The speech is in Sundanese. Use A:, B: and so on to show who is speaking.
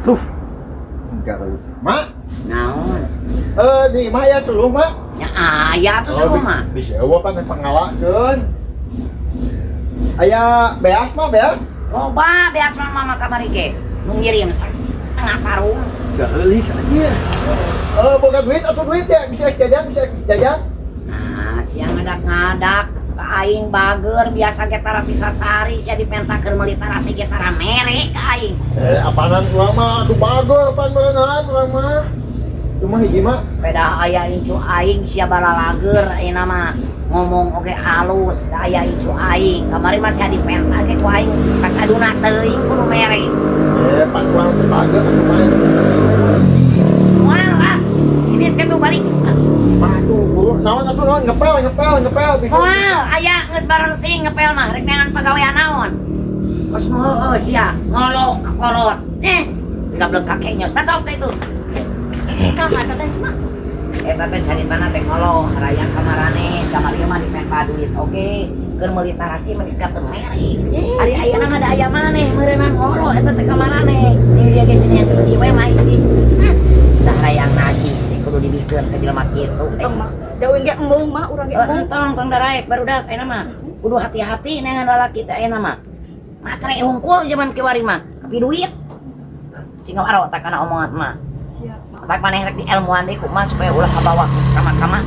A: Duh. Enggak bagus. Mak,
B: Naon?
A: Eh, di imah ya suluh, Mak.
B: Nya aya tuh suluh mah.
A: Bisa eueuh pan pangalakeun. Aya beas mah, beas.
B: Loba beas mah mama kamari ge. Nu ngirim satengah karung.
A: Geulis anjir. Eh, boga duit atau duit ya? Bisa jajan, bisa jajan.
B: Nah, siang ngadak-ngadak ka aing bager biasa ge tara bisa sari sia dipentakeun meuli tarasi ge tara mere ka aing.
A: Eh, apaanan urang mah atuh bager pan berenang urang mah. Cuma hiji mah.
B: Beda aya incu aing sia balalager ayeuna mah ngomong oge alus da aya incu aing. Kamari mah sia dipenta ge ku aing kacaduna teuing kudu mere.
A: Eh, pan urang teh bager atuh mah.
B: Moal lah. Ini teh tuh balik.
A: Mah atuh buru naon atuh naon ngepel ngepel ngepel bisa.
B: Moal aya geus barersing ngepel mah rek neangan pagawean naon. Kos nu heueuh sia ngolo ka kolot. Eh, gablek kakek nyos batok teh itu.
C: Saha eta teh sih, Mak?
B: Eta teh caritana teh ngolo harayang ka maraneh, kamari mah dipenta duit oge. Keur meuli tarasi mah dikaten mere. Ari ayeuna mah da aya maneh meureunnan ngolo eta teh ka maraneh. Di dia ge cenah tinggi we mah ini. Dah harayang najis teh kudu dibikeun ka jelema kitu.
C: Entong, Mak. Jauh ge embung, Mak, urang ge
B: Eh,
C: embung.
B: entong tong daraek barudak ayeuna mah. Kudu hati-hati neangan lalaki teh ayeuna mah. Matre hungkul zaman kiwari mah, tapi duit. Sing waro tak kana omongan mah.
C: Siap, Mak.
B: Tak maneh rek di ilmuan deui kumaha supaya ulah kabawa ke kama-kama.